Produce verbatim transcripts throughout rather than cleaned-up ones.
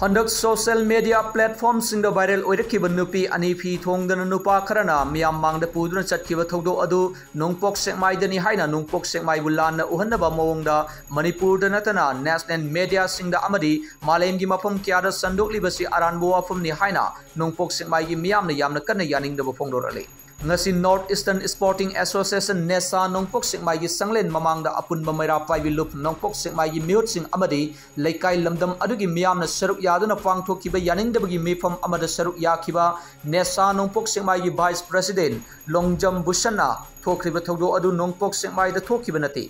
ꯍꯟꯗꯛ social media platformꯁꯤꯡꯗ viral ꯑꯣꯏꯔꯛꯈꯤꯕ ꯅꯨꯄꯤ ꯑꯅꯤ ꯐꯤ ꯊꯣꯡꯗꯅ ꯅꯨꯄꯥ ꯈꯔꯅ ꯃꯤꯌꯥꯝ ꯃꯥꯡꯗ ꯄꯨꯗꯨꯅ ꯆꯠꯈꯤꯕ ꯊꯧꯗꯣꯛ ꯑꯗꯨ ꯅꯣꯡꯄꯣꯛ ꯁꯦꯛꯃꯥꯏꯗꯅꯤ ꯍꯥꯏꯅ ꯅꯣꯡꯄꯣꯛ ꯁꯦꯛꯃꯥꯏꯕꯨ ꯂꯥꯟꯅ ꯎꯍꯟꯅꯕ ꯃꯑꯣꯡꯗ ꯃꯅꯤꯄꯨꯔꯗ ꯅꯠꯇꯅ national mediaꯁꯤꯡꯗ ꯑꯃꯗꯤ ꯃꯥꯂꯦꯝꯒꯤ ꯃꯐꯝ ꯀꯌꯥꯗ ꯁꯟꯗꯣꯛꯂꯤꯕꯁꯤ ꯑꯔꯥꯟꯕ ꯋꯥꯐꯝꯅꯤ ꯍꯥꯏꯅ ꯅꯣꯡꯄꯣꯛ ꯁꯦꯛꯃꯥꯏꯒꯤ ꯃꯤꯌꯥꯝꯅ ꯌꯥꯝꯅ ꯀꯟꯅ ꯌꯥꯅꯤꯡꯗꯕ ꯐꯣꯡꯗꯣꯔꯛꯂꯤ꯫ ꯉꯁꯤ North Eastern Sporting Association, ꯅꯦꯁꯥ, ꯅꯣꯡꯄꯣꯛ ꯁꯦꯛꯃꯥꯏꯒꯤ ꯁꯪꯂꯦꯟ ꯃꯃꯥꯡꯗ ꯑꯄꯨꯟꯕ ꯃꯩꯔꯥ ꯄꯥꯏꯕꯤ ꯂꯨꯞ ꯅꯣꯡꯄꯣꯛ ꯁꯦꯛꯃꯥꯏꯒꯤ ꯃꯤꯍꯨꯠꯁꯤꯡ ꯑꯃꯗꯤ ꯂꯩꯀꯥꯏ ꯂꯝꯗꯝ ꯑꯗꯨꯒꯤ ꯃꯤꯌꯥꯝꯅ ꯁꯔꯨꯛ ꯌꯥꯗꯨꯅ ꯄꯥꯡꯊꯣꯛꯈꯤꯕ ꯌꯥꯅꯤꯡꯗꯕꯒꯤ ꯃꯤꯐꯝ ꯑꯃꯗ ꯁꯔꯨꯛ ꯌꯥꯈꯤꯕ ꯅꯦꯁꯥ ꯅꯣꯡꯄꯣꯛ ꯁꯦꯛꯃꯥꯏꯒꯤ vice president ꯂꯣꯡꯖꯝ ꯕꯨꯁꯟꯅ ꯊꯣꯛꯈ꯭ꯔꯤꯕ ꯊꯧꯗꯣꯛ ꯑꯗꯨ ꯅꯣꯡꯄꯣꯛ ꯁꯦꯛꯃꯥꯏꯗ ꯊꯣꯛꯈꯤꯕ ꯅꯠꯇꯦ꯫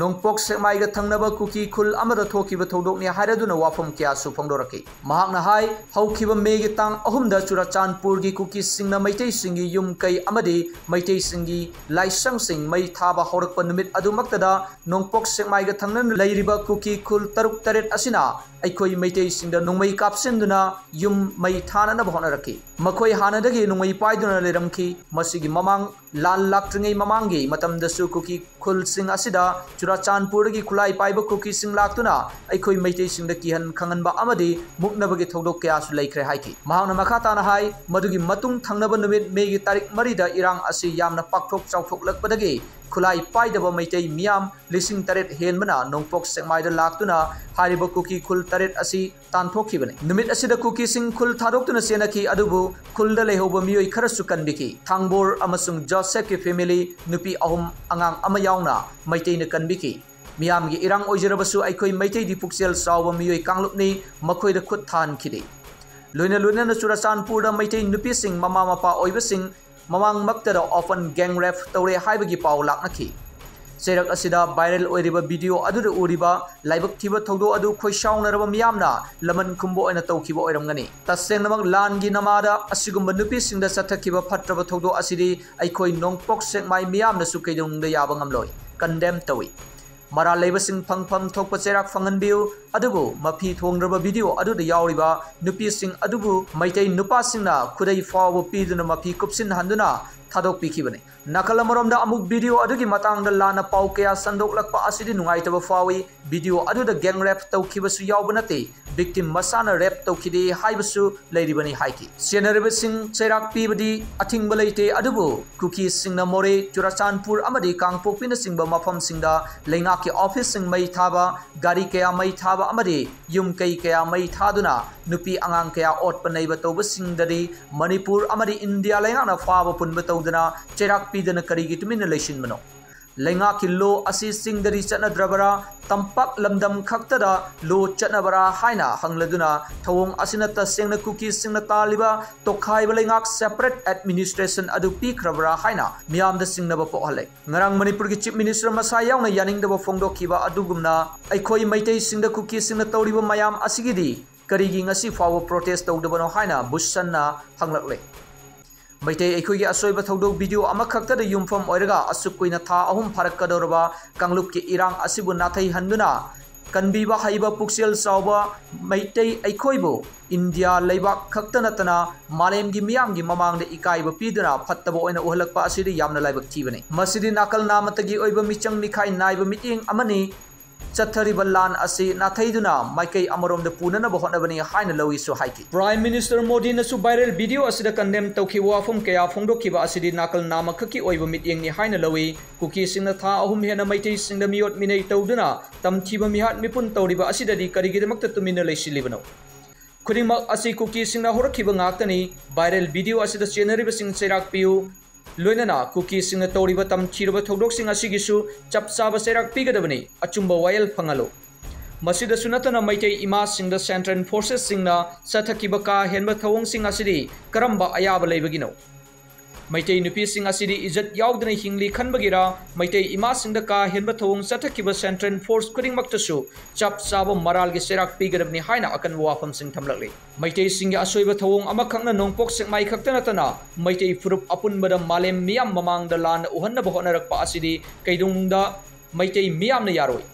ꯅꯣꯡꯄꯣꯛ ꯁꯦꯛꯃꯥꯏꯒ ꯊꯪꯅꯕ ꯀꯨꯀꯤ ꯈꯨꯜ ꯑꯃꯗ ꯊꯣꯛꯈꯤꯕ ꯊꯧꯗꯣꯛꯅꯤ ꯍꯥꯏꯔꯗꯨꯅ ꯋꯥꯐꯝ ꯀꯌꯥꯁꯨ ꯐꯣꯡꯗꯣꯔꯛꯈꯤ꯫ ꯃꯍꯥꯛꯅ ꯍꯥꯏ, ꯍꯧꯈꯤꯕ ꯃꯦꯒꯤ ꯇꯥꯡ ꯑꯍꯨꯝꯗ ꯆꯨꯔꯆꯥꯟꯄꯨꯔꯒꯤ ꯀꯨꯀꯤꯁꯤꯡꯅ ꯃꯩꯇꯩꯁꯤꯡꯒꯤ ꯌꯨꯝ ꯀꯩ ꯑꯃꯗꯤ ꯃꯩꯇꯩꯁꯤꯡꯒꯤ ꯂꯥꯏꯁꯪꯁꯤꯡ ꯃꯩ ꯊꯥꯕ ꯍꯧꯔꯛꯄ ꯅꯨꯃꯤꯠ ꯑꯗꯨꯃꯛꯇꯗ ꯅꯣꯡꯄꯣꯛ ꯁꯦꯛꯃꯥꯏꯒ ꯊꯪꯅꯅ ꯂꯩꯔꯤꯕ ꯀꯨꯀꯤ ꯈꯨꯜ ꯇꯔꯨꯛ ꯇꯔꯦꯠ ꯑꯁꯤꯅ ꯑꯩꯈꯣꯏ ꯃꯩꯇꯩꯁꯤꯡꯗ ꯅꯣꯡꯃꯩ ꯀꯥꯞꯁꯤꯟꯗꯨꯅ ꯌꯨꯝ ꯃꯩ ꯊꯥꯅꯅꯕ ꯍꯣꯠꯅꯔꯛꯈꯤ꯫ ꯃꯈꯣꯏ ꯍꯥꯟꯅꯗꯒꯤ ꯅꯣꯡꯃꯩ ꯄꯥꯏꯗꯨꯅ ꯂꯩꯔꯝꯈꯤ꯫ ꯃꯁꯤꯒꯤ ꯃꯃꯥꯡ ꯂꯥꯟ ꯂꯥꯛꯇ꯭ꯔꯤꯉꯩ ꯃꯃꯥꯡꯒꯤ ꯃꯇꯝꯗꯁꯨ ꯀꯨꯀꯤ ꯈꯨꯜꯁꯤꯡ ꯑꯁꯤꯗ ꯆꯨꯔꯥꯆꯥꯟꯄꯨꯔꯗꯒꯤ ꯈꯨꯠꯂꯥꯏ ꯄꯥꯏꯕ ꯀꯨꯀꯤꯁꯤꯡ ꯂꯥꯛꯇꯨꯅ ꯑꯩꯈꯣꯏ ꯃꯩꯇꯩꯁꯤꯡꯗ ꯀꯤꯍꯟ ꯈꯪꯍꯟꯕ ꯑꯃꯗꯤ ꯃꯨꯛꯅꯕꯒꯤ ꯊꯧꯗꯣꯛ ꯀꯌꯥꯁꯨ ꯂꯩꯈ꯭ꯔꯦ ꯍꯥꯏꯈꯤ꯫ ꯃꯍꯥꯛꯅ ꯃꯈꯥ ꯇꯥꯅ ꯍꯥꯏ, ꯃꯗꯨꯒꯤ ꯃꯇꯨꯡ ꯊꯪꯅꯕ ꯅꯨꯃꯤꯠ ꯃꯦꯒꯤ ꯇꯥꯔꯤꯛ ꯃꯔꯤꯗ ꯏꯔꯥꯡ ꯑꯁꯤ ꯌꯥꯝꯅ ꯄꯥꯛꯊꯣꯛ ꯆꯥꯎꯊꯣꯛꯂꯛꯄꯗꯒꯤ ꯈꯨꯠꯂꯥꯏ ꯄꯥꯏꯗꯕ ꯃꯩꯇꯩ ꯃꯤꯌꯥꯝ ꯂꯤꯁꯤꯡ ꯇꯔꯦꯠ ꯍꯦꯟꯕꯅ ꯅꯣꯡꯄꯣꯛ ꯁꯦꯛꯃꯥꯏꯗ ꯂꯥꯛꯇꯨꯅ ꯍꯥꯏꯔꯤꯕ ꯀꯨꯀꯤ ꯈꯨꯜ ꯇꯔꯦꯠ ꯑꯁꯤ ꯇꯥꯟꯊꯣꯛꯈꯤꯕꯅꯤ꯫ ꯅꯨꯃꯤꯠ ꯑꯁꯤꯗ ꯀꯨꯀꯤꯁꯤꯡ ꯈꯨꯜ ꯊꯥꯗꯣꯛꯇꯨꯅ ꯆꯦꯟꯅꯈꯤ, ꯑꯗꯨꯕꯨ ꯈꯨꯜꯗ ꯂꯩꯍꯧꯕ ꯃꯤꯑꯣꯏ ꯈꯔꯁꯨ ꯀꯟꯕꯤꯈꯤ꯫ ꯊꯥꯡꯕꯣꯔ ꯑꯃꯁꯨꯡ ꯖꯣꯁꯦꯐꯀꯤ family, ꯅꯨꯄꯤ ꯑꯍꯨꯝ, ꯑꯉꯥꯡ ꯑꯃ ꯌꯥꯎꯅ ꯃꯩꯇꯩꯅ ꯀꯟꯕꯤꯈꯤ꯫ ꯃꯤꯌꯥꯝꯒꯤ ꯏꯔꯥꯡ ꯑꯣꯏꯖꯔꯕꯁꯨ ꯑꯩꯈꯣꯏ ꯃꯩꯇꯩꯗꯤ ꯄꯨꯛꯆꯦꯜ ꯆꯥꯎꯕ ꯃꯤꯑꯣꯏ ꯀꯥꯡꯂꯨꯞꯅꯤ, ꯃꯈꯣꯏꯗ ꯈꯨꯠ ꯊꯥꯍꯟꯈꯤꯗꯦ꯫ ꯂꯣꯏꯅ ꯂꯣꯏꯅꯅ ꯆꯨꯔꯆꯥꯟꯄꯨꯔꯗ ꯃꯩꯇꯩ ꯅꯨꯄꯤꯁꯤꯡ, ꯃꯃꯥ ꯃꯄꯥ ꯑꯣꯏꯕꯁꯤꯡ, ꯃꯃꯥꯡꯃꯛꯇꯗ open gang rape ꯇꯧꯔꯦ ꯍꯥꯏꯕꯒꯤ ꯄꯥꯎ ꯂꯥꯛꯅꯈꯤ꯫ ꯆꯩꯔꯛ ꯑꯁꯤꯗ viral ꯑꯣꯏꯔꯤꯕ video ꯑꯗꯨꯗ ꯎꯔꯤꯕ ꯂꯥꯏꯕꯛ ꯊꯤꯕ ꯊꯧꯗꯣꯛ ꯑꯗꯨ ꯈꯣꯏꯁꯥꯎꯅꯔꯕ ꯃꯤꯌꯥꯝꯅ ꯂꯃꯟ ꯈꯨꯝꯕ ꯑꯣꯏꯅ ꯇꯧꯈꯤꯕ ꯑꯣꯏꯔꯝꯒꯅꯤ꯫ ꯇꯁꯦꯡꯅꯃꯛ ꯂꯥꯟꯒꯤ ꯅꯃꯥꯗ ꯑꯁꯤꯒꯨꯝꯕ ꯅꯨꯄꯤꯁꯤꯡꯗ ꯆꯠꯊꯈꯤꯕ ꯐꯠꯇ꯭ꯔꯕ ꯊꯧꯗꯣꯛ ꯑꯁꯤꯗꯤ ꯑꯩꯈꯣꯏ ꯅꯣꯡꯄꯣꯛ ꯁꯦꯛꯃꯥꯏ ꯃꯤꯌꯥꯝꯅꯁꯨ ꯀꯩꯗꯧꯅꯨꯡꯗ ꯌꯥꯕ ꯉꯝꯂꯣꯏ꯫ Condemn ꯇꯧꯏ꯫ ꯃꯔꯥꯜ ꯂꯩꯕꯁꯤꯡ ꯐꯪꯐꯝ ꯊꯣꯛꯄ ꯆꯩꯔꯥꯛ ꯐꯪꯍꯟꯕꯤꯌꯨ, ꯑꯗꯨꯕꯨ ꯃꯐꯤ ꯊꯣꯡꯗ꯭ꯔꯕ video ꯑꯗꯨꯗ ꯌꯥꯎꯔꯤꯕ ꯅꯨꯄꯤꯁꯤꯡ ꯑꯗꯨꯕꯨ ꯃꯩꯇꯩ ꯅꯨꯄꯥꯁꯤꯡꯅ ꯈꯨꯗꯩ ꯐꯥꯎꯕ ꯄꯤꯗꯨꯅ ꯃꯐꯤ ꯀꯨꯞꯁꯤꯟꯍꯟꯗꯨꯅ ꯊꯥꯗꯣꯛꯄꯤꯈꯤꯕꯅꯤ꯫ ꯅꯥꯀꯜ ꯑꯃꯔꯣꯝꯗ ꯑꯃꯨꯛ ꯚꯤꯗꯤꯑꯣ ꯑꯗꯨꯒꯤ ꯃꯇꯥꯡꯗ ꯂꯥꯟꯅ ꯄꯥꯎ ꯀꯌꯥ ꯁꯟꯗꯣꯛꯂꯛꯄ ꯑꯁꯤꯗꯤ ꯅꯨꯡꯉꯥꯏꯇꯕ ꯐꯥꯎꯏ꯫ ꯚꯤꯗꯤꯑꯣ ꯑꯗꯨꯗ ꯒꯦꯡ ꯔꯦꯞ ꯇꯧꯈꯤꯕꯁꯨ ꯌꯥꯎꯕ ꯅꯠꯇꯦ, ꯚꯤꯛꯇꯤꯝ ꯃꯁꯥꯅ ꯔꯦꯞ ꯇꯧꯈꯤꯗꯦ ꯍꯥꯏꯕꯁꯨ ꯂꯩꯔꯤꯕꯅꯤ ꯍꯥꯏꯈꯤ꯫ ꯆꯦꯟꯅꯔꯤꯕꯁꯤꯡ ꯆꯩꯔꯥꯛ ꯄꯤꯕꯗꯤ ꯑꯊꯤꯡꯕ ꯂꯩꯇꯦ, ꯑꯗꯨꯕꯨ ꯀꯨꯀꯤꯁꯤꯡꯅ ꯃꯣꯔꯦ, ꯆꯨꯔꯆꯥꯟꯄꯨꯔ ꯑꯃꯗꯤ ꯀꯥꯡꯄꯣꯛꯄꯤꯅꯆꯤꯡꯕ ꯃꯐꯝꯁꯤꯡꯗ ꯂꯩꯉꯥꯛꯀꯤ ꯑꯣꯐꯤꯁꯁꯤꯡ ꯃꯩ ꯊꯥꯕ, ꯒꯥꯔꯤ ꯀꯌꯥ ꯃꯩ ꯊꯥꯕ ꯑꯃꯗꯤ ꯌꯨꯝ ꯀꯩ ꯀꯌꯥ ꯃꯩ ꯊꯥꯗꯨꯅ ꯅꯨꯄꯤ ꯑꯉꯥꯡ ꯀꯌꯥ ꯑꯣꯠꯄ ꯅꯩꯕ ꯇꯧꯕꯁꯤꯡꯗꯗꯤ ꯃꯅꯤꯄꯨꯔ ꯑꯃꯗꯤ ꯏꯟꯗꯤꯌꯥ ꯂꯩꯉꯥꯛꯅ ꯐꯥꯕ ꯄꯨꯟꯕ ꯇꯧꯗꯨꯅ ꯆꯩꯔꯥꯛ ꯄꯤꯗꯅ ꯀꯔꯤꯒꯤ ꯇꯨꯃꯤꯟꯅ ꯂꯩꯁꯤꯟꯕꯅꯣ? ꯂꯩꯉꯥꯛꯀꯤ ꯂꯣ ꯑꯁꯤ ꯆꯤꯡꯗꯗꯤ ꯆꯠꯅꯗ꯭ꯔꯕꯔꯥ, ꯇꯝꯄꯥꯛ ꯂꯝꯗꯝ ꯈꯛꯇꯗ ꯂꯣ ꯆꯠꯅꯕꯔꯥ ꯍꯥꯏꯅ ꯍꯪꯂꯗꯨꯅ ꯊꯧꯑꯣꯡ ꯑꯁꯤꯅ ꯇꯁꯦꯡꯅ ꯀꯨꯀꯤꯁꯤꯡꯅ ꯇꯥꯜꯂꯤꯕ ꯇꯣꯈꯥꯏꯕ ꯂꯩꯉꯥꯛ separate administration ꯑꯗꯨ ꯄꯤꯈ꯭ꯔꯕꯔꯥ ꯍꯥꯏꯅ ꯃꯤꯌꯥꯝꯗ ꯆꯤꯡꯅꯕ ꯄꯣꯛꯍꯜꯂꯦ꯫ ꯉꯔꯥꯡ ꯃꯅꯤꯄꯨꯔꯒꯤ Chief Minister ꯃꯁꯥ ꯌꯥꯎꯅ ꯌꯥꯅꯤꯡꯗꯕ ꯐꯣꯡꯗꯣꯛꯈꯤꯕ ꯑꯗꯨꯒꯨꯝꯅ ꯑꯩꯈꯣꯏ ꯃꯩꯇꯩꯁꯤꯡꯗ ꯀꯨꯀꯤꯁꯤꯡꯅ ꯇꯧꯔꯤꯕ ꯃꯌꯥꯝ ꯑꯁꯤꯒꯤꯗꯤ ꯀꯔꯤꯒꯤ ꯉꯁꯤ ꯐꯥꯎꯕ protest ꯇꯧꯗꯕꯅꯣ ꯍꯥꯏꯅ ꯕꯨꯁꯟꯅ ꯍꯪꯂꯛꯂꯦ꯫ ꯃꯩꯇꯩ ꯑꯩꯈꯣꯏꯒꯤ ꯑꯁꯣꯏꯕ ꯊꯧꯗꯣꯛ ꯚꯤꯗꯤꯑꯣ ꯑꯃꯈꯛꯇꯗ ꯌꯨꯝꯐꯝ ꯑꯣꯏꯔꯒ ꯑꯁꯨꯛ ꯀꯨꯏꯅ ꯊꯥ ꯑꯍꯨꯝ ꯐꯥꯔꯛꯀꯗꯧꯔꯕ ꯀꯥꯡꯂꯨꯞꯀꯤ ꯏꯔꯥꯡ ꯑꯁꯤꯕꯨ ꯅꯥꯊꯩꯍꯟꯗꯨꯅ ꯀꯟꯕꯤꯕ ꯍꯩꯕ ꯄꯨꯛꯆꯦꯜ ꯆꯥꯎꯕ ꯃꯩꯇꯩ ꯑꯩꯈꯣꯏꯕꯨ ꯏꯟꯗꯤꯌꯥ ꯂꯩꯕꯥꯛ ꯈꯛꯇ ꯅꯠꯇꯅ ꯃꯥꯂꯦꯝꯒꯤ ꯃꯤꯌꯥꯝꯒꯤ ꯃꯃꯥꯡꯗ ꯏꯀꯥꯏꯕ ꯄꯤꯗꯨꯅ ꯐꯠꯇꯕ ꯑꯣꯏꯅ ꯎꯍꯜꯂꯛꯄ ꯑꯁꯤꯗꯤ ꯌꯥꯝꯅ ꯂꯥꯏꯕꯛ ꯊꯤꯕꯅꯤ꯫ ꯃꯁꯤꯗꯤ ꯅꯥꯀꯜ ꯅꯥꯃꯠꯇꯒꯤ ꯑꯣꯏꯕ ꯃꯤꯆꯪ ꯃꯤꯈꯥꯏ ꯅꯥꯏꯕ ꯃꯤꯠꯌꯦꯡ ꯑꯃꯅꯤ꯫ ꯆꯠꯊꯔꯤꯕ ꯂꯥꯟ ꯑꯁꯤ ꯅꯥꯊꯩꯗꯨꯅ ꯃꯥꯏꯀꯩ ꯑꯃꯔꯣꯝꯗ ꯄꯨꯅꯅꯕ ꯍꯣꯠꯅꯕꯅꯤ ꯍꯥꯏꯅ ꯂꯧꯏꯁꯨ ꯍꯥꯏꯈꯤ꯫ Prime Minister ꯃꯣꯗꯤꯅꯁꯨ viral video ꯑꯁꯤꯗ condemn ꯇꯧꯈꯤꯕ ꯋꯥꯐꯝ ꯀꯌꯥ ꯐꯣꯡꯗꯣꯛꯈꯤꯕ ꯑꯁꯤꯗꯤ ꯅꯥꯀꯜ ꯅꯥꯃꯈꯛꯀꯤ ꯑꯣꯏꯕ ꯃꯤꯠꯌꯦꯡꯅꯤ ꯍꯥꯏꯅ ꯂꯧꯏ꯫ ꯀꯨꯀꯤꯁꯤꯡꯅ ꯊꯥ ꯑꯍꯨꯝ ꯍꯦꯟꯅ ꯃꯩꯇꯩꯁꯤꯡꯗ ꯃꯤꯑꯣꯠ ꯃꯤꯅꯩ ꯇꯧꯗꯨꯅ ꯇꯝꯊꯤꯕ ꯃꯤꯍꯥꯠ ꯃꯤꯄꯨꯟ ꯇꯧꯔꯤꯕ ꯑꯁꯤꯗꯗꯤ ꯀꯔꯤꯒꯤꯗꯃꯛꯇ ꯇꯨꯃꯤꯟꯅ ꯂꯩꯁꯤꯜꯂꯤꯕꯅꯣ? ꯈꯨꯗꯤꯡꯃꯛ ꯑꯁꯤ ꯀꯨꯀꯤꯁꯤꯡꯅ ꯍꯧꯔꯛꯈꯤꯕ ꯉꯥꯛꯇꯅꯤ꯫ Viral video ꯑꯁꯤꯗ ꯆꯦꯟꯅꯔꯤꯕꯁꯤꯡ ꯆꯩꯔꯥꯛ ꯄꯤꯌꯨ꯫ ꯂꯣꯏꯅꯅ ꯀꯨꯀꯤꯁꯤꯡꯅ ꯇꯧꯔꯤꯕ ꯇꯝꯊꯤꯔꯕ ꯊꯧꯗꯣꯛꯁꯤꯡ ꯑꯁꯤꯒꯤꯁꯨ ꯆꯞ ꯆꯥꯕ ꯆꯩꯔꯥꯛ ꯄꯤꯒꯗꯕꯅꯤ, ꯑꯆꯨꯝꯕ ꯋꯥꯌꯦꯜ ꯐꯪꯍꯜꯂꯨ꯫ ꯃꯁꯤꯗꯁꯨ ꯅꯠꯇꯅ ꯃꯩꯇꯩ ꯏꯃꯥꯁꯤꯡꯗ central forcesꯁꯤꯡꯅ ꯆꯠꯊꯈꯤꯕ ꯀꯥ ꯍꯦꯟꯕ ꯊꯧꯑꯣꯡꯁꯤꯡ ꯑꯁꯤꯗꯤ ꯀꯔꯝꯕ ꯑꯌꯥꯕ ꯂꯩꯕꯒꯤꯅꯣ? ꯃꯩꯇꯩ ꯅꯨꯄꯤꯁꯤꯡ ꯑꯁꯤꯗꯤ ꯏꯖꯠ ꯌꯥꯎꯗꯅ ꯍꯤꯡꯂꯤ ꯈꯟꯕꯒꯤꯔ? ꯃꯩꯇꯩ ꯏꯃꯥꯁꯤꯡꯗ ꯀꯥ ꯍꯦꯟꯕ ꯊꯧꯑꯣꯡ ꯆꯠꯊꯈꯤꯕ central force ꯈꯨꯗꯤꯡꯃꯛꯇꯁꯨ ꯆꯞ ꯆꯥꯕ ꯃꯔꯥꯜꯒꯤ ꯆꯩꯔꯥꯛ ꯄꯤꯒꯗꯕꯅꯤ ꯍꯥꯏꯅ ꯑꯀꯟꯕ ꯋꯥꯐꯝꯁꯤꯡ ꯊꯝꯂꯛꯂꯤ꯫ ꯃꯩꯇꯩꯁꯤꯡꯒꯤ ꯑꯁꯣꯏꯕ ꯊꯧꯑꯣꯡ ꯑꯃꯈꯛꯅ ꯅꯣꯡꯄꯣꯛ ꯁꯦꯛꯃꯥꯏ ꯈꯛꯇ ꯅꯠꯇꯅ ꯃꯩꯇꯩ ꯐꯨꯔꯨꯞ ꯑꯄꯨꯟꯕꯗ ꯃꯥꯂꯦꯝ ꯃꯤꯌꯥꯝ ꯃꯃꯥꯡꯗ ꯂꯥꯟꯅ ꯎꯍꯟꯅꯕ ꯍꯣꯠꯅꯔꯛꯄ ꯑꯁꯤꯗꯤ ꯀꯩꯗꯧꯅꯨꯡꯗ ꯃꯩꯇꯩ ꯃꯤꯌꯥꯝꯅ ꯌꯥꯔꯣꯏ꯫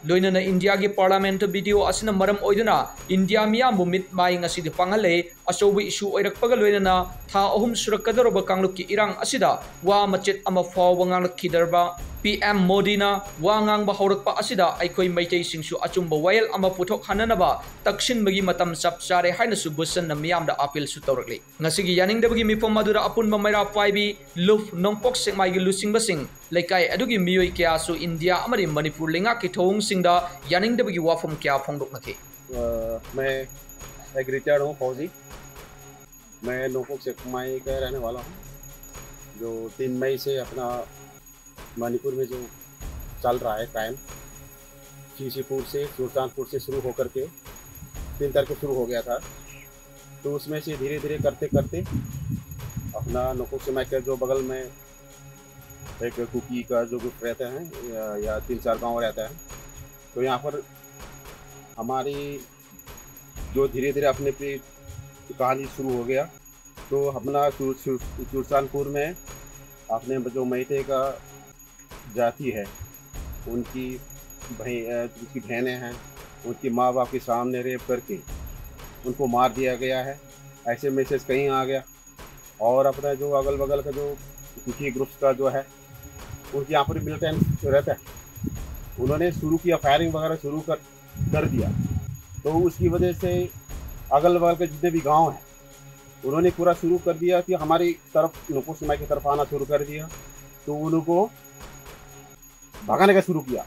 ꯂꯣꯏꯅꯅ ꯏꯟꯗꯤꯌꯥꯒꯤ ꯄꯥꯔꯂꯥꯃꯦꯟꯠꯇ ꯚꯤꯗꯤꯑꯣ ꯑꯁꯤꯅ ꯃꯔꯝ ꯑꯣꯏꯗꯨꯅ ꯏꯟꯗꯤꯌꯥ ꯃꯤꯌꯥꯝꯕꯨ ꯃꯤꯠ ꯃꯥꯏ ꯉꯁꯤꯗꯤ ꯄꯥꯡꯍꯜꯂꯦ꯫ ꯑꯆꯧꯕ ꯏꯁꯨ ꯑꯣꯏꯔꯛꯄꯒ ꯂꯣꯏꯅꯅ ꯊꯥ ꯑꯍꯨꯝ ꯁꯨꯔꯛꯀꯗꯧꯔꯕ ꯀꯥꯡꯂꯨꯞꯀꯤ ꯏꯔꯥꯡ ꯑꯁꯤꯗ ꯋꯥ ꯃꯆꯦꯠ ꯑꯃ ꯐꯥꯎꯕ ꯉꯥꯡꯂꯛꯈꯤꯗ꯭ꯔꯕ ꯄꯤ ꯑꯦꯝ ꯃꯣꯗꯤꯅ ꯋꯥ ꯉꯥꯡꯕ ꯍꯧꯔꯛꯄ ꯑꯁꯤꯗ ꯑꯩꯈꯣꯏ ꯃꯩꯇꯩꯁꯤꯡꯁꯨ ꯑꯆꯨꯝꯕ ꯋꯥꯌꯦꯜ ꯑꯃ ꯄꯨꯊꯣꯛꯍꯟꯅꯅꯕ ꯇꯛꯁꯤꯟꯕꯒꯤ ꯃꯇꯝ ꯆꯞ ꯆꯥꯔꯦ ꯍꯥꯏꯅꯁꯨ ꯕꯨꯆꯟꯅ ꯃꯤꯌꯥꯝꯗ ꯑꯄꯤꯜꯁꯨ ꯇꯧꯔꯛꯂꯤ꯫ ꯉꯁꯤꯒꯤ ꯌꯥꯅꯤꯡꯗꯕꯒꯤ ꯃꯤꯐꯝ ꯑꯗꯨꯗ ꯑꯄꯨꯟꯕ ꯃꯩꯔꯥ ꯄꯥꯏꯕꯤ, ꯂꯨꯞ, ꯅꯣꯡꯄꯣꯛ ꯁꯦꯛꯃꯥꯏꯒꯤ ꯂꯨꯆꯤꯡꯕꯁꯤꯡ, ꯂꯩꯀꯥꯏ ꯑꯗꯨꯒꯤ ꯃꯤꯑꯣꯏ ꯀꯌꯥꯁꯨ ꯏꯟꯗꯤꯌꯥ ꯑꯃꯗꯤ ꯃꯅꯤꯄꯨꯔ ꯂꯩꯉꯥꯛꯀꯤ ꯊꯧꯑꯣꯡꯁꯤꯡꯗ ꯌꯥꯅꯤꯡꯗꯕꯒꯤ ꯋꯥꯐꯝ ꯀꯌꯥ ꯐꯣꯡꯗꯣꯛꯅꯈꯤ꯫ अ, मैं एक रिटायर्ड हूँ फौजी। मैं नोकपुर सेकमाई का रहने वाला हूँ। जो तीन मई से अपना मणिपुर में जो चल रहा है क्राइम, सीसीपुर से, सुल्तानपुर से शुरू होकर के तीन तारीख को शुरू हो गया था। तो उसमें से धीरे धीरे करते करते अपना नोकपुर सेकमाई के जो बगल में एक कुकी का जो ग्रुप रहता है या, या तीन चार गांव रहता है, तो यहाँ पर हमारी जो धीरे धीरे अपने पे कहानी शुरू हो गया। तो अपना सुर- सुर- सुरसानपुर में अपने जो मैते का जाति है, उनकी बहन, उसकी बहनें हैं, उनके माँ बाप के सामने रेप करके उनको मार दिया गया है। ऐसे मैसेज कहीं आ गया। और अपना जो अगल बगल का जो कुकी ग्रुप्स का जो है, उनके यहाँ पर मिलिटेंट्स रहता है। उन्होंने शुरू किया, फायरिंग वगैरह शुरू कर कर दिया। तो उसकी वजह से अगल बगल के जितने भी गांव हैं, उन्होंने पूरा शुरू कर दिया कि हमारी तरफ, नोकपुर सेकमाई की तरफ आना शुरू कर दिया। तो उनको भगाने का शुरू किया।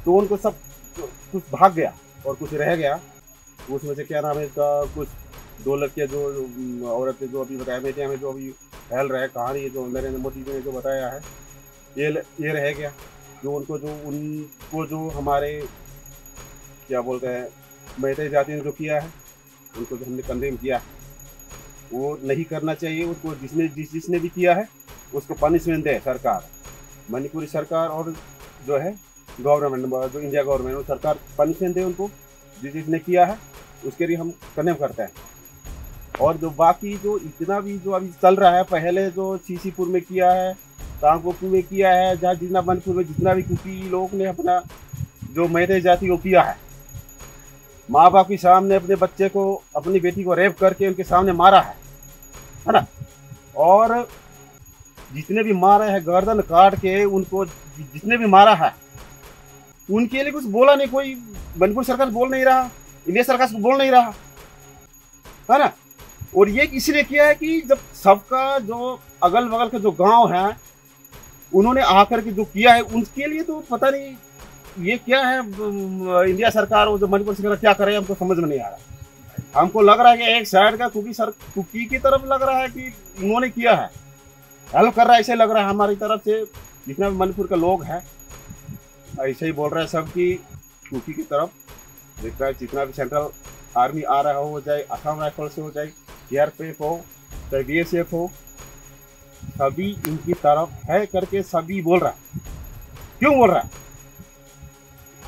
तो उनको सब कुछ भाग गया और कुछ रह गया। उसमें से क्या नाम है इसका, कुछ दो लड़कियां जो, उम, औरतें जो अभी बताया मैंने, हमें जो अभी फैल रहा है कहानी, जो नरेंद्र मोदी जी ने जो बताया है, ये ल- ये रह गया। जो उनको जो उनको जो हमारे क्या बोलते हैं, मैते जाति ने जो किया है, उनको जो हमने कंडेम किया है, वो नहीं करना चाहिए। उनको जिसने जिस जिसने भी किया है, उसको पनिशमेंट दे सरकार, मणिपुरी सरकार और जो है गवर्नमेंट, जो इंडिया गवर्नमेंट, वो सरकार पनिशमेंट दे उनको। जिस जिसने किया है, उसके लिए हम कंडेम करते हैं। और जो बाकी जो इतना भी जो अभी चल रहा है, पहले जो सीसीपुर में किया है, कांगपोकपी में किया है, जहाँ जितना मणिपुर में जितना भी कुकी लोग ने अपना जो मैते जाति को किया है, माँ बाप के सामने अपने बच्चे को, अपनी बेटी को रेप करके उनके सामने मारा है, है ना? और जितने भी मारे हैं, गर्दन काट के उनको, जितने भी मारा है, उनके लिए कुछ बोला नहीं कोई। मणिपुर सरकार बोल नहीं रहा, इंडिया सरकार कुछ बोल नहीं रहा, है ना? और ये इसलिए किया है कि जब सबका जो अगल बगल का जो गांव है, उन्होंने आकर के जो किया है, उनके लिए तो पता नहीं ये क्या है। अम, इंडिया सरकार और जो मणिपुर सरकार क्या कर रही है, हमको समझ में नहीं आ रहा। हमको लग रहा है कि एक साइड का कुकी सर, कुकी की तरफ लग रहा है कि उन्होंने किया है, हेल्प कर रहा है, ऐसे लग रहा है हमारी तरफ से। जितना भी मणिपुर का लोग है, ऐसे ही बोल रहा है सब कि कुकी की तरफ, जितना जितना भी सेंट्रल आर्मी आ रहा हो, चाहे असम राइफल से हो, चाहे सीआरपीएफ हो, चाहे बीएसएफ हो, सभी इनकी तरफ है करके सभी बोल रहा है। क्यों बोल रहा है?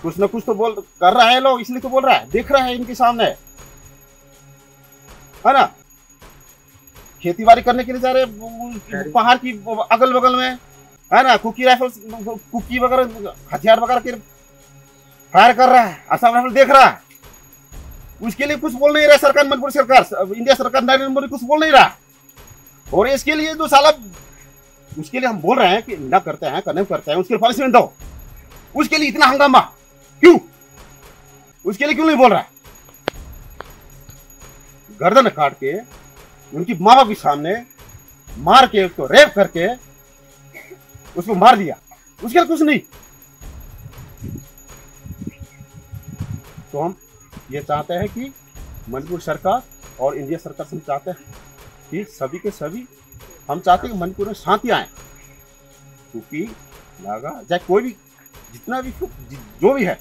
कुछ ना कुछ तो बोल कर रहा है लोग, इसलिए तो बोल रहा है, देख रहा है इनके सामने, है ना? खेती बाड़ी करने के लिए जा रहे हैं, वो, वो पहाड़ की अगल बगल में, है ना? कुकी राइफल, कुकी वगैरह, हथियार वगैरह के फायर कर रहा है, असम राइफल देख रहा है। उसके लिए कुछ बोल नहीं रहा सरकार, मणिपुर सरकार, इंडिया सरकार, नरेंद्र मोदी कुछ बोल नहीं रहा। और इसके लिए जो साला, उसके लिए हम बोल रहे हैं कि ना करते हैं, करने करते हैं, उसके लिए पनिशमेंट दो। उसके लिए इतना हंगामा क्यों? उसके लिए क्यों नहीं बोल रहा? गर्दन काट के उनकी माँ बाप के सामने मार के, उसको रेप करके उसको मार दिया, उसके लिए कुछ नहीं। तो हम ये चाहते हैं कि मणिपुर सरकार और इंडिया सरकार से हम चाहते हैं कि सभी के सभी, हम चाहते हैं कि मणिपुर में शांति आए। क्योंकि नागा, चाहे कोई भी, जितना भी फु- जि- जो भी है,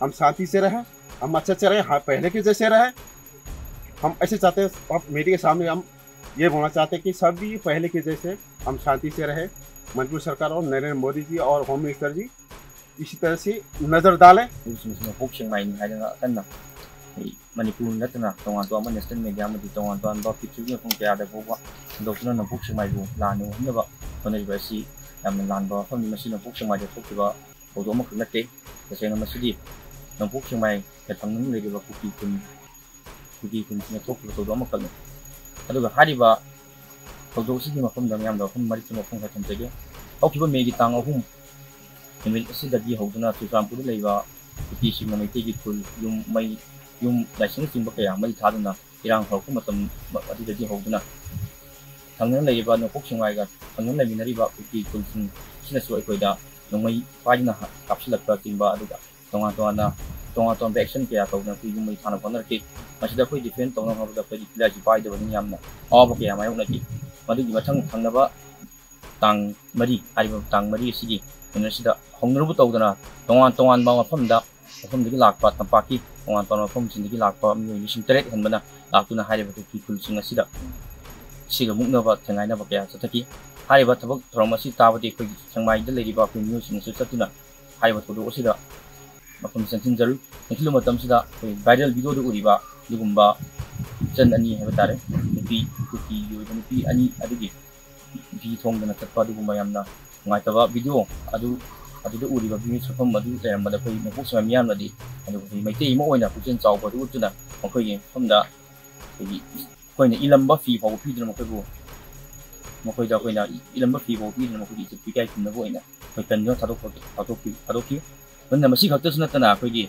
हम शांति से रहें, हम अच्छे से रहें, हाँ, पहले के जैसे रहें। हम ऐसे चाहते हैं, आप मीडिया के सामने हम ये बोलना चाहते हैं कि सभी पहले के जैसे हम शांति से रहें। मणिपुर सरकार और नरेंद्र मोदी जी और होम मिनिस्टर जी इसी तरह से नजर डालें। ꯅ꯭ꯌꯨꯁꯁꯤꯡꯁꯤꯅ ꯄꯣꯛ ꯁꯦꯡꯃꯥꯏꯅꯤ ꯍꯥꯏꯗꯅ ꯀꯟꯅ ꯑꯩ ꯃꯅꯤꯄꯨꯔ ꯅꯠꯇꯅ ꯇꯣꯉꯥꯟ ꯇꯣꯉꯥꯟꯕ ꯅꯦꯁꯅꯦꯜ ꯃꯦꯗꯤꯌꯥ ꯑꯃꯗꯤ ꯇꯣꯉꯥꯟ ꯇꯣꯉꯥꯟꯕ ꯄ꯭ꯔꯤꯊꯤꯕꯤꯒꯤ ꯃꯐꯝ ꯀꯌꯥꯗ ꯐꯥꯎꯕ ꯍꯟꯗꯣꯛꯇꯨꯅ ꯅꯣꯡꯄꯣꯛ ꯁꯦꯡꯃꯥꯏꯕꯨ ꯂꯥꯟꯅ ꯎꯍꯟꯅꯕ ꯍꯣꯠꯅꯔꯤꯕ ꯑꯁꯤ ꯌꯥꯝꯅ ꯂꯥꯟꯕ ꯋꯥꯐꯝꯅꯤ꯫ ꯃꯁꯤ ꯅꯣꯡꯄꯣꯛ ꯁꯦꯡꯃꯥꯏꯗ ꯊꯣꯛꯈꯤꯕ ꯊꯧꯗꯣꯛ ꯑꯃꯈꯛ ꯅꯠꯇꯦ꯫ ꯇꯁꯦꯡꯅ ꯃꯁꯤꯗꯤ ꯅꯣꯡꯄꯣꯛ ꯁꯦꯛꯃꯥꯏꯒ ꯊꯪꯅꯅ ꯂꯩꯔꯤꯕ ꯀꯨꯀꯤ ꯈꯨꯟ, ꯀꯨꯀꯤ ꯈꯨꯟꯁꯤꯡꯅ ꯊꯣꯛꯈꯤꯕ ꯊꯧꯗꯣꯛ ꯑꯃꯈꯛꯅꯤ꯫ ꯑꯗꯨꯒ ꯍꯥꯏꯔꯤꯕ ꯊꯧꯗꯣꯛ ꯑꯁꯤꯒꯤ ꯃꯐꯝꯗ ꯃꯤꯌꯥꯝꯗ ꯋꯥꯐꯝ ꯃꯔꯤꯛ ꯆꯨꯝꯕ ꯋꯥꯐꯝ ꯈꯔ ꯊꯝꯖꯒꯦ꯫ ꯍꯧꯈꯤꯕ ꯃꯦꯒꯤ ꯇꯥꯡ ꯑꯍꯨꯝ ꯅꯨꯃꯤꯠ ꯑꯁꯤꯗꯒꯤ ꯍꯧꯗꯨꯅ ꯆꯨꯔꯆꯥꯟꯄꯨꯔꯗ ꯂꯩꯕ ꯀꯨꯀꯤꯁꯤꯡꯅ ꯃꯩꯇꯩꯒꯤ ꯈꯨꯜ, ꯌꯨꯝ, ꯃꯩ, ꯌꯨꯝ, ꯂꯥꯏꯁꯪꯅꯆꯤꯡꯕ ꯀꯌꯥ ꯃꯩ ꯊꯥꯗꯨꯅ ꯏꯔꯥꯡ ꯍꯧꯔꯛꯄ ꯃꯇꯝ ꯑꯗꯨꯗꯒꯤ ꯍꯧꯗꯨꯅ ꯊꯪꯅꯅ ꯂꯩꯔꯤꯕ ꯅꯣꯡꯄꯣꯛ ꯁꯦꯛꯃꯥꯏꯒ ꯊꯪꯅꯅ ꯂꯩꯃꯤꯟꯅꯔꯤꯕ ꯀꯨꯀꯤ ꯈꯨꯜꯁꯤꯡ ꯑꯁꯤꯅꯁꯨ ꯑꯩꯈꯣꯏꯗ ꯅꯣꯡꯃꯩ ꯄꯥꯏꯗꯨꯅ ꯀꯥꯞꯁꯤꯜꯂꯛꯄꯅꯆꯤꯡꯕ, ꯑꯗꯨꯒ ꯇꯣꯉꯥꯟ ꯇꯣꯉꯥꯟꯅ, ꯇꯣꯉꯥꯟ ꯇꯣꯉꯥꯟꯕ action ꯀꯌꯥ ꯇꯧꯗꯨꯅ ꯑꯩꯈꯣꯏ ꯌꯨꯝ ꯃꯩ ꯊꯥꯅꯕ ꯍꯣꯠꯅꯔꯛꯈꯤ꯫ ꯃꯁꯤꯗ ꯑꯩꯈꯣꯏ defend ꯇꯧꯅꯕ ꯍꯣꯠꯅꯕꯗ ꯑꯩꯈꯣꯏꯒꯤ ꯈꯨꯠꯂꯥꯏꯁꯤ ꯄꯥꯏꯗꯕꯅ ꯌꯥꯝꯅ ꯑꯋꯥꯕ ꯀꯌꯥ ꯃꯥꯌꯣꯛꯅꯈꯤ꯫ ꯃꯗꯨꯒꯤ ꯃꯊꯪ ꯊꯪꯅꯕ ꯇꯥꯡ ꯃꯔꯤ, ꯍꯥꯏꯔꯤꯕ ꯇꯥꯡ ꯃꯔꯤ ꯑꯁꯤꯒꯤ ꯅꯨꯃꯤꯠ ꯑꯁꯤꯗ ꯍꯧꯅꯔꯨꯕ ꯇꯧꯗꯅ ꯇꯣꯉꯥꯟ ꯇꯣꯉꯥꯟꯕ ꯃꯐꯝꯗ, ꯃꯐꯝꯗꯒꯤ ꯂꯥꯛꯄ, ꯇꯝꯄꯥꯛꯀꯤ ꯇꯣꯉꯥꯟ ꯇꯣꯉꯥꯟꯕ ꯃꯐꯝꯁꯤꯡꯗꯒꯤ ꯂꯥꯛꯄ ꯃꯤꯑꯣꯏ ꯂꯤꯁꯤꯡ ꯇꯔꯦꯠ ꯍꯦꯟꯕꯅ ꯂꯥꯛꯇꯨꯅ ꯍꯥꯏꯔꯤꯕ ꯀꯨꯀꯤ ꯈꯨꯜꯁꯤꯡ ꯑꯁꯤꯗ ꯁꯤꯒ ꯃꯨꯛꯅꯕ ꯊꯦꯡꯒꯥꯏꯅꯕ ꯀꯌꯥ ꯆꯠꯊꯈꯤ꯫ ꯍꯥꯏꯔꯤꯕ ꯊꯕꯛ ꯊꯧꯔꯝ ꯑꯁꯤ ꯇꯥꯕꯗꯤ ꯑꯩꯈꯣꯏꯒꯤ ꯁꯦꯛꯃꯥꯏꯗ ꯂꯩꯔꯤꯕ ꯑꯩꯈꯣꯏ ꯃꯤꯑꯣꯏꯁꯤꯡꯅꯁꯨ ꯆꯠꯇꯨꯅ ꯍꯥꯏꯔꯤꯕ ꯊꯧꯗꯣꯛ ꯑꯁꯤꯗ ꯃꯐꯝ ꯆꯪꯁꯤꯟꯖꯔꯨꯏ꯫ ꯆꯪꯁꯤꯜꯂꯨꯕ ꯃꯇꯝꯁꯤꯗ ꯑꯩꯈꯣꯏ viral videoꯗ ꯎꯔꯤꯕ ꯑꯗꯨꯒꯨꯝꯕ ꯏꯆꯟ ꯑꯅꯤ ꯍꯥꯏꯕ ꯇꯥꯔꯦ, ꯅꯨꯄꯤ, ꯀꯨꯀꯤꯒꯤ ꯑꯣꯏꯕ ꯅꯨꯄꯤ ꯑꯅꯤ ꯑꯗꯨꯒꯤ ꯐꯤ ꯊꯣꯡꯗꯅ ꯆꯠꯄ ꯑꯗꯨꯒꯨꯝꯕ ꯌꯥꯝꯅ ꯅꯨꯡꯉꯥꯏꯇꯕ video ꯑꯗꯨ, ꯑꯗꯨꯗ ꯎꯔꯤꯕ views ꯃꯐꯝ ꯑꯗꯨ ꯂꯩꯔꯝꯕꯗ ꯑꯩꯈꯣꯏ ꯅꯣꯡꯄꯣꯛ ꯁꯦꯛꯃꯥꯏ ꯃꯤꯌꯥꯝꯅꯗꯤ, ꯑꯗꯨꯒ ꯑꯩꯈꯣꯏ ꯃꯩꯇꯩ ꯑꯃ ꯑꯣꯏꯅ ꯄꯨꯛꯆꯦꯜ ꯆꯥꯎꯕ ꯑꯗꯨ ꯎꯠꯇꯨꯅ ꯃꯈꯣꯏꯒꯤ ꯃꯐꯝꯗ ꯑꯩꯈꯣꯏꯒꯤ, ꯑꯩꯈꯣꯏꯅ ꯏꯜꯂꯝꯕ ꯐꯤ ꯐꯥꯎꯕ ꯄꯤꯗꯨꯅ ꯃꯈꯣꯏꯕꯨ, ꯃꯈꯣꯏꯗ ꯑꯩꯈꯣꯏꯅ ꯏꯜꯂꯝꯕ ꯐꯤ ꯐꯥꯎꯕ ꯄꯤꯗꯨꯅ ꯃꯈꯣꯏꯒꯤ ꯏꯖꯠ ꯏꯀꯥꯏ ꯈꯨꯝꯅꯕ ꯑꯣꯏꯅ ꯑꯩꯈꯣꯏ ꯀꯟꯗꯨꯅ ꯊꯥꯗꯣꯛꯄ, ꯊꯥꯗꯣꯛꯈꯤ, ꯊꯥꯗꯣꯛꯈꯤ꯫ ꯑꯗꯨꯅ ꯃꯁꯤ ꯈꯛꯇꯁꯨ ꯅꯠꯇꯅ ꯑꯩꯈꯣꯏꯒꯤ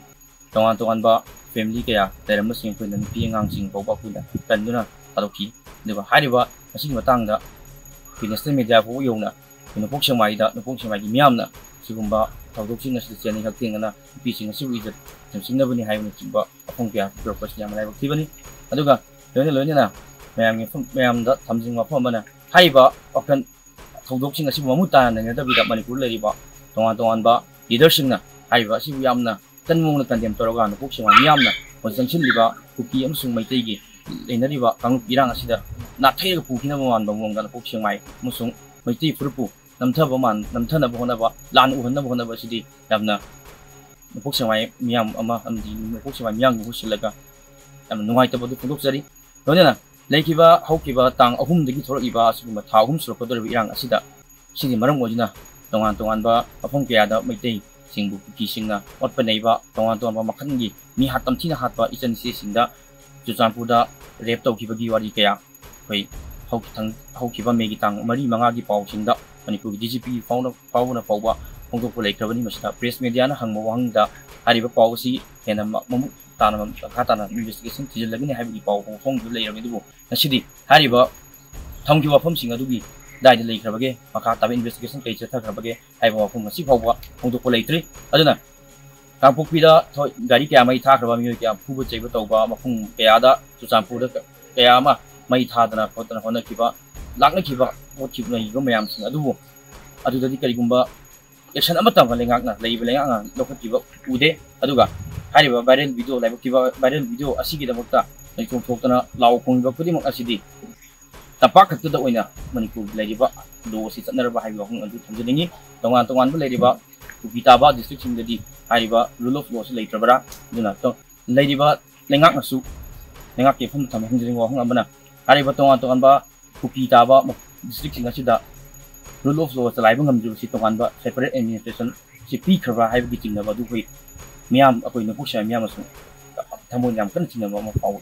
ꯇꯣꯉꯥꯟ ꯇꯣꯉꯥꯟꯕ family ꯀꯌꯥ ꯂꯩꯔꯝꯕꯁꯤꯡ ꯑꯩꯈꯣꯏꯅ ꯅꯨꯄꯤ ꯑꯉꯥꯡꯁꯤꯡ ꯐꯥꯎꯕ ꯑꯩꯈꯣꯏꯅ ꯀꯟꯗꯨꯅ ꯊꯥꯗꯣꯛꯈꯤ꯫ ꯑꯗꯨꯒ ꯍꯥꯏꯔꯤꯕ ꯑꯁꯤꯒꯤ ꯃꯇꯥꯡꯗ ꯑꯩꯈꯣꯏ national media ꯐꯥꯎꯕ ꯌꯧꯅ ꯑꯩꯈꯣꯏ ꯅꯣꯡꯄꯣꯛ ꯁꯦꯛꯃꯥꯏꯗ, ꯅꯣꯡꯄꯣꯛ ꯁꯦꯛꯃꯥꯏꯒꯤ ꯃꯤꯌꯥꯝꯅ ꯁꯤꯒꯨꯝꯕ ꯊꯧꯗꯣꯛꯁꯤꯡ ꯑꯁꯤꯗ ꯆꯦꯟꯅꯩ ꯍꯛꯊꯦꯡꯅꯅ ꯅꯨꯄꯤꯁꯤꯡ ꯑꯁꯤꯕꯨ ꯏꯖꯠ ꯁꯦꯝꯆꯤꯟꯅꯕꯅꯤ ꯍꯥꯏꯕꯅꯆꯤꯡꯕ ꯋꯥꯐꯝ ꯀꯌꯥ ꯄꯨꯊꯣꯔꯛꯄꯁꯤ ꯌꯥꯝꯅ ꯂꯥꯏꯕꯛ ꯊꯤꯕꯅꯤ꯫ ꯑꯗꯨꯒ ꯂꯣꯏꯅ ꯂꯣꯏꯅꯅ ꯃꯌꯥꯝꯒꯤ ꯃꯐꯝ, ꯃꯌꯥꯝꯗ ꯊꯝꯖꯅꯤꯡꯕ ꯋꯥꯐꯝ ꯑꯃꯅ, ꯍꯥꯏꯔꯤꯕ ꯋꯥꯈꯜ ꯊꯧꯗꯣꯛꯁꯤꯡ ꯑꯁꯤꯕꯨ ꯃꯃꯨꯠ ꯇꯥꯅ ꯅꯩꯅꯗꯕꯤꯗ ꯃꯅꯤꯄꯨꯔꯗ ꯂꯩꯔꯤꯕ ꯇꯣꯉꯥꯟ ꯇꯣꯉꯥꯟꯕ leaderꯁꯤꯡꯅ ꯍꯥꯏꯔꯤꯕ ꯑꯁꯤꯕꯨ ꯌꯥꯝꯅ ꯇꯟꯕ ꯃꯑꯣꯡꯗ condemn ꯇꯧꯔꯒ ꯅꯣꯡꯄꯣꯛ ꯁꯦꯛꯃꯥꯏ ꯃꯤꯌꯥꯝꯅ ꯍꯧꯖꯤꯛ ꯆꯪꯁꯤꯜꯂꯤꯕ ꯀꯨꯀꯤ ꯑꯃꯁꯨꯡ ꯃꯩꯇꯩꯒꯤ ꯂꯩꯅꯔꯤꯕ ꯀꯥꯡꯂꯨꯞ ꯏꯔꯥꯡ ꯑꯁꯤꯗ ꯅꯥꯊꯩꯔꯒ ꯄꯨꯈꯤꯅꯕ ꯃꯥꯟꯕ ꯃꯑꯣꯡꯗ ꯅꯣꯡꯄꯣꯛ ꯁꯦꯛꯃꯥꯏ ꯑꯃꯁꯨꯡ ꯃꯩꯇꯩ ꯐꯨꯔꯨꯞꯄꯨ ꯅꯝꯊꯕ ꯃꯥꯟ-, ꯅꯝꯊꯅꯕ ꯍꯣꯠꯅꯕ, ꯂꯥꯟ ꯎꯍꯟꯅꯕ ꯍꯣꯠꯅꯕ ꯑꯁꯤꯗꯤ ꯌꯥꯝꯅ ꯅꯣꯡꯄꯣꯛ ꯁꯦꯛꯃꯥꯏ ꯃꯤꯌꯥꯝ ꯑꯃ ꯑꯃꯗꯤ ꯅꯣꯡꯄꯣꯛ ꯁꯦꯛꯃꯥꯏ ꯃꯤꯌꯥꯝꯒꯤ ꯃꯍꯨꯠ ꯁꯤꯜꯂꯒ ꯌꯥꯝꯅ ꯅꯨꯡꯉꯥꯏꯇꯕ ꯑꯗꯨ ꯐꯣꯡꯗꯣꯛꯆꯔꯤ꯫ ꯂꯣꯏꯅꯅ ꯂꯩꯈꯤꯕ ꯍꯧꯈꯤꯕ ꯇꯥꯡ ꯑꯍꯨꯝꯗꯒꯤ ꯊꯣꯛꯂꯛꯂꯤꯕ ꯑꯁꯤꯒꯨꯝꯕ ꯊꯥ ꯑꯍꯨꯝ ꯁꯨꯔꯛꯀꯗꯧꯔꯤꯕ ꯏꯔꯥꯡ ꯑꯁꯤꯗ, ꯁꯤꯒꯤ ꯃꯔꯝ ꯑꯣꯏꯗꯨꯅ ꯇꯣꯉꯥꯟ ꯇꯣꯉꯥꯟꯕ ꯃꯐꯝ ꯀꯌꯥꯗ ꯃꯩꯇꯩ ꯁꯤꯡꯕꯨ ꯀꯨꯀꯤꯁꯤꯡꯅ ꯑꯣꯠꯄ ꯅꯩꯕ, ꯇꯣꯉꯥꯟ ꯇꯣꯉꯥꯟꯕ ꯃꯈꯜꯒꯤ ꯃꯤ ꯍꯥꯠ ꯇꯝꯊꯤꯅ ꯍꯥꯠꯄ, ꯏꯆꯟ ꯏꯆꯦꯁꯤꯡꯗ ꯆꯨꯔꯆꯥꯟꯄꯨꯔꯗ rape ꯇꯧꯈꯤꯕꯒꯤ ꯋꯥꯔꯤ ꯀꯌꯥ ꯑꯩꯈꯣꯏ ꯍꯧꯈꯤꯊꯪ-, ꯍꯧꯈꯤꯕ ꯃꯦꯒꯤ ꯇꯥꯡ ꯃꯔꯤ ꯃꯉꯥꯒꯤ ꯄꯥꯎꯁꯤꯡꯗ ꯃꯅꯤꯄꯨꯔꯒꯤ D G P ꯐꯥꯎꯅ, ꯐꯥꯎꯕꯅ ꯐꯥꯎꯕ ꯐꯣꯡꯗꯣꯛꯄ ꯂꯩꯈ꯭ꯔꯕꯅꯤ꯫ ꯃꯁꯤꯗ press mediaꯅ ꯍꯪꯕ ꯋꯥꯍꯪꯗ ꯍꯥꯏꯔꯤꯕ ꯄꯥꯎ ꯑꯁꯤ ꯍꯦꯟꯅ ꯃ-, ꯃꯃꯨꯠ ꯇꯥꯅ, ꯃꯈꯥ ꯇꯥꯅ investigation ꯊꯤꯖꯤꯜꯂꯒꯅꯤ ꯍꯥꯏꯕꯒꯤ ꯄꯥꯎ ꯐꯣꯡꯗꯨꯅ ꯂꯩꯔꯝꯃꯤ꯫ ꯑꯗꯨꯕꯨ ꯉꯁꯤꯗꯤ ꯍꯥꯏꯔꯤꯕ ꯊꯝꯈꯤꯕ ꯋꯥꯐꯝꯁꯤꯡ ꯑꯗꯨꯒꯤ ꯀꯗꯥꯏꯗ ꯂꯩꯈ꯭ꯔꯕꯒꯦ, ꯃꯈꯥ ꯇꯥꯕ investigation ꯀꯔꯤ ꯆꯠꯊꯈ꯭ꯔꯕꯒꯦ ꯍꯥꯏꯕ ꯋꯥꯐꯝ ꯉꯁꯤ ꯐꯥꯎꯕ ꯐꯣꯡꯗꯣꯛꯄ ꯂꯩꯇ꯭ꯔꯤ꯫ ꯑꯗꯨꯅ ꯀꯥꯡꯄꯣꯛꯄꯤꯗ ꯊꯣ-, ꯒꯥꯔꯤ ꯀꯌꯥ ꯃꯩ ꯊꯥꯈ꯭ꯔꯕ, ꯃꯤꯑꯣꯏ ꯀꯌꯥ ꯐꯨꯕ ꯆꯩꯕ ꯇꯧꯕ, ꯃꯐꯝ ꯀꯌꯥꯗ ꯆꯨꯔꯆꯥꯟꯄꯨꯔꯗ ꯀ-, ꯀꯌꯥ ꯑꯃ ꯃꯩ ꯊꯥꯗꯅ ꯈꯣꯠꯇꯅ ꯍꯣꯠꯅꯈꯤꯕ, ꯂꯥꯛꯅꯈꯤꯕ, ꯑꯣꯠꯈꯤꯕ, ꯅꯩꯈꯤꯕ ꯃꯌꯥꯝꯁꯤꯡ ꯑꯗꯨꯕꯨ ꯑꯗꯨꯗꯗꯤ ꯀꯔꯤꯒꯨꯝꯕ action ꯑꯃꯠꯇ ꯂꯩꯉꯥꯛꯅ, ꯂꯩꯔꯤꯕ ꯂꯩꯉꯥꯛꯅ ꯂꯧꯈꯠꯈꯤꯕ ꯎꯗꯦ꯫ ꯑꯗꯨꯒ ꯍꯥꯏꯔꯤꯕ viral video, ꯂꯥꯏꯕꯛ ꯊꯤꯕ viral video ꯑꯁꯤꯒꯤꯗꯃꯛꯇ ꯂꯩꯊꯣꯛ ꯊꯣꯛꯇꯅ ꯂꯥꯎ ꯈꯣꯡꯂꯤꯕ ꯈꯨꯗꯤꯡꯃꯛ ꯑꯁꯤꯗꯤ ꯇꯝꯄꯥꯛ ꯈꯛꯇꯗ ꯑꯣꯏꯅ ꯃꯅꯤꯄꯨꯔꯒꯤ ꯂꯩꯔꯤꯕ law ꯑꯁꯤ ꯆꯠꯅꯔꯕ ꯍꯥꯏꯕ ꯋꯥꯐꯝ ꯑꯗꯨ ꯊꯝꯖꯅꯤꯡꯏ꯫ ꯇꯣꯉꯥꯟ ꯇꯣꯉꯥꯟꯕ ꯂꯩꯔꯤꯕ ꯀꯨꯀꯤ ꯇꯥꯕ districtꯁꯤꯡꯗꯗꯤ ꯍꯥꯏꯔꯤꯕ rule of law ꯑꯁꯤ ꯂꯩꯇ꯭ꯔꯕ꯭ꯔꯥ? ꯑꯗꯨꯅ ꯇꯣ-, ꯂꯩꯔꯤꯕ ꯂꯩꯉꯥꯛꯅꯁꯨ, ꯂꯩꯉꯥꯛꯀꯤ ꯃꯐꯝꯗ ꯊꯝꯕ ꯍꯪꯖꯅꯤꯡꯕ ꯋꯥꯐꯝ ꯑꯃꯅ, ꯍꯥꯏꯔꯤꯕ ꯇꯣꯉꯥꯟ ꯇꯣꯉꯥꯟꯕ ꯀꯨꯀꯤ ꯇꯥꯕ districtꯁꯤꯡ ꯑꯁꯤꯗ rule of law ꯆꯂꯥꯏꯕ ꯉꯝꯗ꯭ꯔꯤꯕꯁꯤ ꯇꯣꯉꯥꯟꯕ separate administration ꯁꯤ ꯄꯤꯈ꯭ꯔꯕ꯭ꯔꯥ ꯍꯥꯏꯕꯒꯤ ꯆꯤꯡꯅꯕ ꯑꯗꯨ ꯑꯩꯈꯣꯏ ꯃꯤꯌꯥꯝ, ꯑꯩꯈꯣꯏ ꯅꯄꯣꯛ ꯁꯦꯡꯕ ꯃꯤꯌꯥꯝ ꯑꯃꯁꯨꯡ ꯊꯃꯣꯏ ꯌꯥꯝ ꯀꯟꯅ ꯆꯤꯡꯅꯕ ꯑꯃ ꯐꯥꯎꯏ꯫